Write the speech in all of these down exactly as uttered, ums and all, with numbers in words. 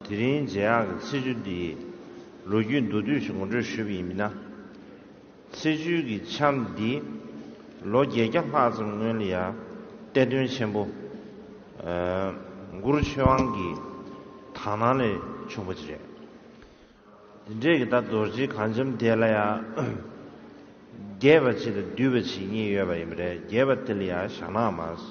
དེ་རིང་མཇལ་ཡག་གི་ཚེས་བཅུ་འདིའི་ལོ་རྒྱུས་མདོར་བསྡུས་ཤིག་ངོ་སྤྲོད་ཞུས་པ་ཡིན་ན། ཚེས་བཅུའི་གི་འཆམ་འདི་ལོ་བརྒྱད་བརྒྱ་ལྷག་ཙམ་སྔོན་ལ་ཡང་གཏེར་སྟོན་ཆེན་པོ་ཨ་གུ་རུ་ཆོས་དབང་གི་དག་སྣང་ལས་བྱུང་བ་ཅིག་རེད། དེ་འདྲས་ཀྱི་ད་རྡོ་རྗེ་གངས་ལྕམ་དེ་ལ་ཡང་རྒྱས་པ་ཅིག་དང་བསྡུས་པ་ཅིག་གཉིས་ཡོད་པ་ཡིན་པ་རེད། རྒྱས་པ་དེ་ལ་ཡང་ཞྭ་ནག་མ་ཟེར།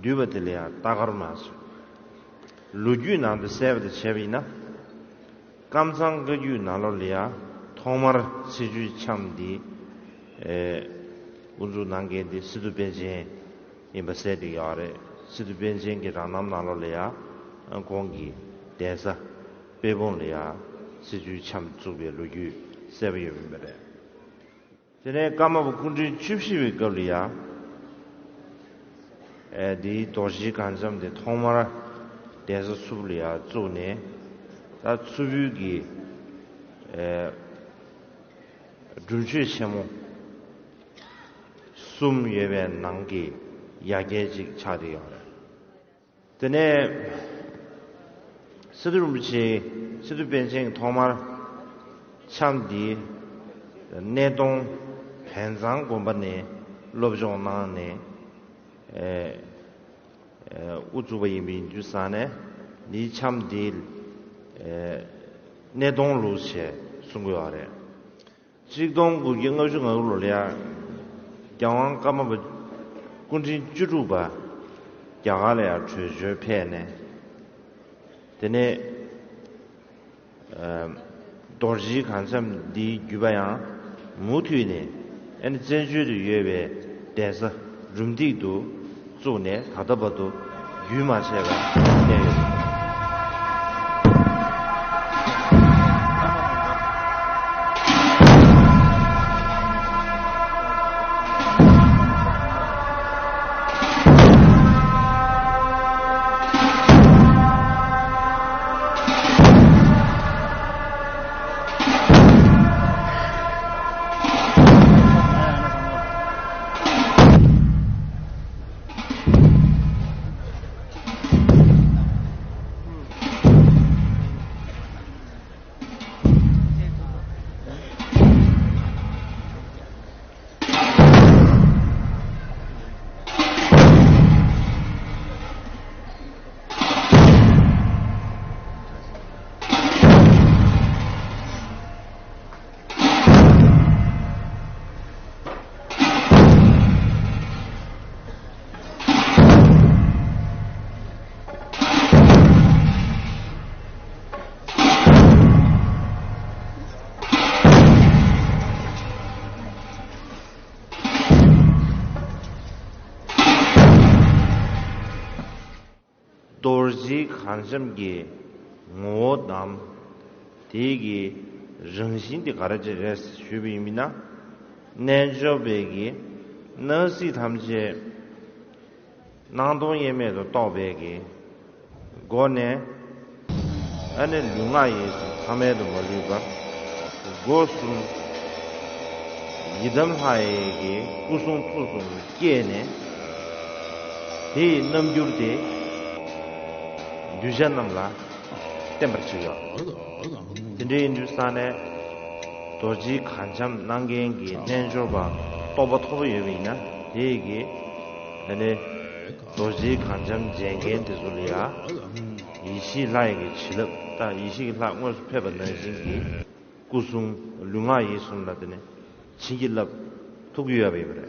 བསྡུས་པ་དེ་ལ་ཡང་རྟ་དཀར་མ་ཟེར། ལོ་རྒྱུས་ནང་དུ་གསལ་བ་དང་བྱས་པ་ཡིན་ན། ཀམ་ཚང་བཀའ་བརྒྱུད་ནང་ལོགས་ལ་ཡང་ཐོག་མར་ཚེས་བཅུའི་འཆམ་འདི་ཨེ་དབུ་འཛུགས་གནང་མཁན་འདི་སི་ཏུ་པཎ་ཆེན་ཡིན་པ་གསལ་བསྡད་ཡོད་རེད། སི་ཏུ་པཎ་ཆེན་གྱི་རང་རྣམ་ནང་ལོགས་ལ་ཡང་ཁོང་གི་གདན་ས་དཔལ་སྤུངས་ལ་ཡང་ཚེས་བཅུའི་འཆམ་བཙུགས་པའི་ལོ་རྒྱུས་གསལ་པོ་ཡོད་པ་ཡིན་པ་རེད། དེ་ནས་ཀརྨ་པ་སྐུ་ཕྲེང་བཅུ་བཞི་པའི་སྐབས་ལ་ཡང་ཨེ་འདིའི་རྡོ་རྗེ་གངས་ལྕམ་དེ་ཐོག་མར་གདན་ས་ཚུབ་ལ་ཡང་བཙུགས་ནས། ད་ཚུབ་ཕུལ་གྱི་ཨེ་སྒྲུབ་མཆོད་ཆེན་མོ་གསུམ་ཡོད་པའི་ནང་གི་ཡ་གྱལ་ཅིག་ཆགས་བསྡད་ཡོད་རེད། དེ་ནས་སི་ཏུ་རིན་པོ་ཆེ་སི་ཏུ་པཎ་ཆེན་གྱིས་ཐོག་མར་འཆམ་འདི་སྣེ་གདོང་བན་ཚང་དགོན་པ་ནས་སློབ་སྦྱོང་གནང་ནས་ཨེ་ཨེ་དབུ་བཙུགས་པ་ཡིན་པ་ཡིན་དུས་ཙང་ནས། འདིའི་འཆམ་འདི་ཨེ་སྣེ་གདོང་ལུགས་ཞེས་གསུང་གི་ཡོད་རེད། གཅིག་སྟོང་དགུ་བརྒྱ་ལྔ་བཅུ་ང་དགུ་ལོ་ལ་ཡ་རྒྱལ་དབང་ཀརྨ་པ་སྐུ་ཕྲེང་བཅུ་དྲུག་པ་རྒྱ་གར་ལ་ཡ་བྲོས་བྱོལ་ཕེབས་ནས། དེ་ནས་ཨ་རྡོ་རྗེ་གངས་ལྕམ་འདིའི་བརྒྱུད་པ་ཡང་མུ་མཐུད་ནས་ཨ་ནི་བཙན་བྱོལ་དུ་ཡོད་པའི་གདན་ས་རུམ་བཏེག་ཏུ་བཙུགས་ནས་ད་ལྟ་བར་དུ་རྒྱུན་མ་ཆད་པར་གནས་ཡོད། རྡོ་རྗེ་གངས་ལྕམ་གྱི་ངོ་བོ་དང་། དེའི་གི་རང་བཞིན་དེ་ག་རེ་ཅིག་རེད་ཞུས་པ་ཡིན་ན། རྣལ་འབྱོར་པའི་གི་སྣང་སྲིད་ཐམས་ཅད་སྣང་སྟོང་དབྱེར་མེད་དུ་རྟོགས་པའི་གི་སྒོ་ནས། ཨ་ནི་ལུས་ངག་ཡིད་གསུམ་ཐ་མལ་དུ་མ་ལུས་པར་སྒོ་གསུམ་ཡི་དམ་ལྷ་ཡི་གི་སྐུ་གསུང་ཐུགས་གསུམ་དུ་བསྐྱེད་ནས། དེ་ཡི་རྣམ་འགྱུར་དེ་གདུལ་བྱ་རྣམས་ལ་བསྟན་པར་བྱེད་ཡོད། དེ་འདྲ་ཡིན་དུས་ཙང་ནས་རྡོ་རྗེ་གངས་འཆམ་གནང་མཁན་གྱི་རྣལ་འབྱོར་པ་རྟོགས་པ་མཐོ་པོ་ཡོད་པ་ཡིན་ན། དེ་ཡི་གི་ཨ་ནི་རྡོ་རྗེ་གངས་འཆམ་མཇལ་མཁན་དེ་ཚོ་ལ་ཡ་ཡེ་ཤེས་ལྷ་ཡི་གི་བྱིན་རླབས། ད་ཡེ་ཤེས་ཀྱི་ལྷ་དངོས་སུ་ཕེབས་པ་ནང་བཞིན་གྱི་སྐུ་གསུང་ལུས་ངག་ཡིད་གསུམ་ལ་དེ་ནས་བྱིན་གྱིས་བརླབས་ཐུགས་ཀྱི་ཡོད་པ་ཡིན་པ་རེད།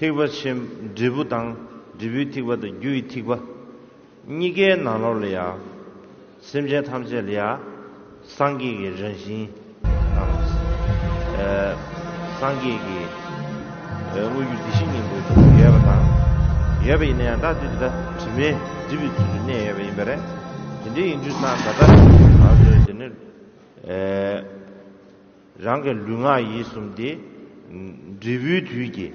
ཐེག་པ་ཆེན། འབྲས་བུ་དང་། འབྲས་བུའི་ཐེག་པ་དང་རྒྱུ་ཡི་ཐེག་པ། གཉིས་ཀའི་ནང་ལོགས་ལ་ཡང་། སེམས་ཅན་ཐམས་ཅད་ལ་ཡང་། སངས་རྒྱས་ཀྱི་རང་བཞིན། དང་། ཨ། སངས་རྒྱས་ཀྱི། ཨ། དངོས་རྒྱུ་བདེ་གཤེགས་སྙིང་པོ་ཡོད་པ་དང་། ཡོད་པ་ཡིན་ན་ཡང་ད་དེ་དེ་ད་དྲི་མས་སྒྲིབ་པའི་ཚུལ་དུ་གནས་ཡོད་པ་ཡིན་པ་རེད། དེ་འདྲ་ཡིན་དུས་ཙང་ད་ལྟ་ང་ཚོས་དེ་ནི། ཨ། རང་གི་ལུས་ངག་ཡིད་གསུམ་དེ། འབྲས་བུའི་དུས་ཀྱི་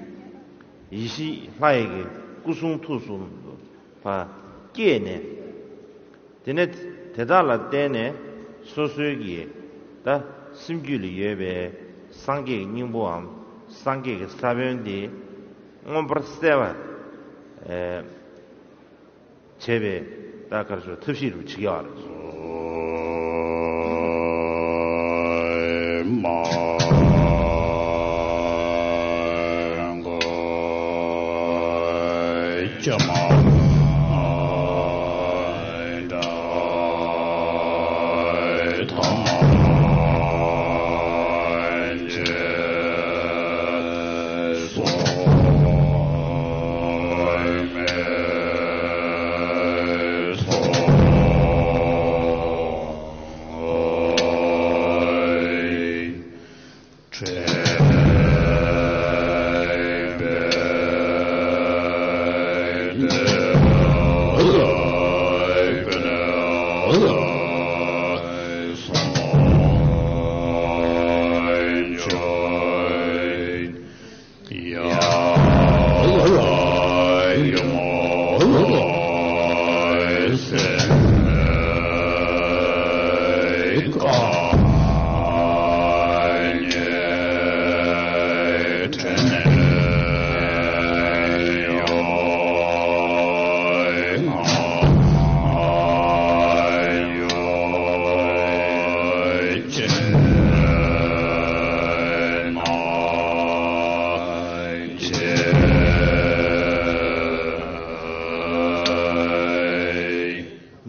ཡེ་ཤེས་ལྷ་ཡི་གི་སྐུ་གསུང་ཐུགས་གསུམ་དུ་ཕར་སྐྱེས་ནས། དེ་ནས་དེ་དག་ལ་བརྟེན་ནས་སོ་སོའི་གི་ད་སེམས་རྒྱུད་ལ་ཡོད་པའི་སངས་རྒྱས་ཀྱི་སྙིང་པོའམ་སངས་རྒྱས་ཀྱི་ས་བོན་དེ་མངོན་པར་གསལ་བར། ཨེ། བྱས་པའི་ད་གར་སོ་ཐབས་ཤེས་རུ་བྱེད་ཀྱི་ཡོད་རེད།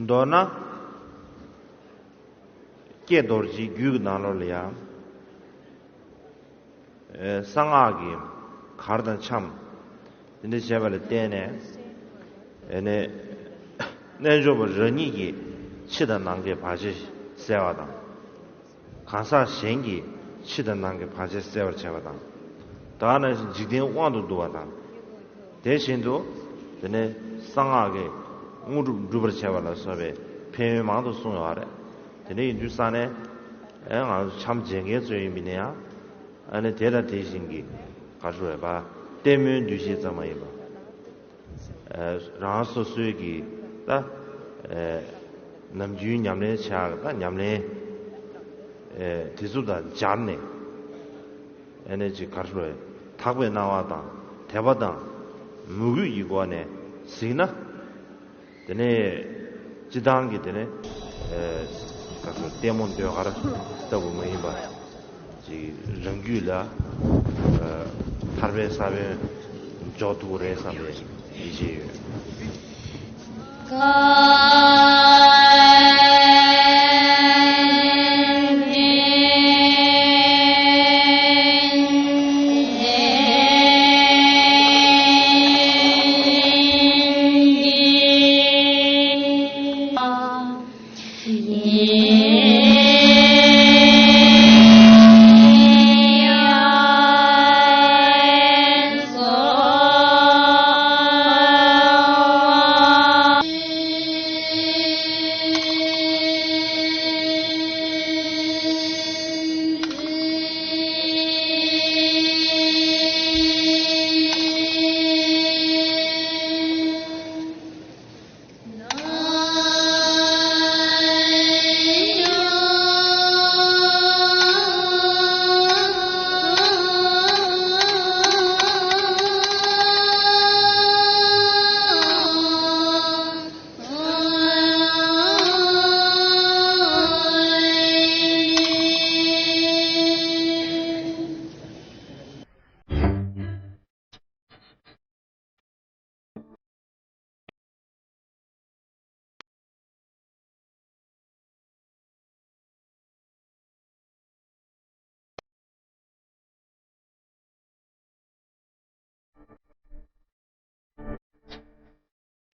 མདོར་ན། ཀྱེ་རྡོ་རྗེའི་རྒྱུད་ཀྱི་ནང་ལོགས་ལ་ཡང་། ཨེ། གསང་སྔགས་ཀྱི་གར་དང་འཆམ། དེ་འདྲ་བྱས་པ་ལ་བརྟེན་ནས། ཨེ་ནས། རྣལ་འབྱོར་པ་རང་ཉིད་ཀྱིས་ཕྱི་དང་ནང་གི་བར་ཆད་སེལ་བ་དང་། གང་ཟག་གཞན་གྱིས་ཕྱི་དང་ནང་གི་བར་ཆད་སེལ་བར་བྱེད་པ་དང་། ད་ག་ནང་བཞིན་འཇིག་རྟེན་དབང་དུ་འདུ་བ་དང་། དེ་བཞིན་དུ། དེ་ནས་གསང་སྔགས་ཀྱི་དངོས་གྲུབ་འགྲུབ་པར་བྱེད་པ་ལ་སོགས་པའི་ཕན་ཡོན་མང་དུ་གསུངས་ཡོད་རེད། དེ་འདྲ་ཡིན་དུས་ཙང་ནས། ཨེ། ང་ཚོ་འཆམ་བྱེད་མཁན་ཚོ་ཡིན་པ་ཡིན་ན་ཡང་། ཨ་ནི་དེ་དང་དེ་བཞིན་གྱི་ག་རེ་ཟེར་བ། ལྟད་མོའི་འདུ་ཤེས་ཙམ་མ་ཡིན་པ། ཨེ། རང་སོ་སོའི་གི་ད། ཨེ། ནམ་རྒྱུན་ཉམས་ལེན་བྱ་ཡག་ད་ཉམས་ལེན། ཨེ། དེ་ཚོ་དང་སྦྱར་ནས། ཨ་ནི་ཅིག་ག་རེ་ཟེར་བ། དག་པའི་སྣང་བ་དང་དད་པ་དང་མོས་གུས་ཀྱི་སྒོ་ནས་གཟིགས་ན། དེ་ནས་སྤྱི་བཏང་གི་དེ་ནས། ཨེ། ག་ཚོད་ལྟད་མོ་ཟློས་གར་ལྟ་བུ་མ་ཡིན་པ། ཅིག་རང་རྒྱུད་ལ། ཨེ། ཐར་པའི་ས་བོན་འཇོག་ཐུབ་ཀྱི་རེད་བསམ་པའི་ཡིད་ཆེས་ཡོད།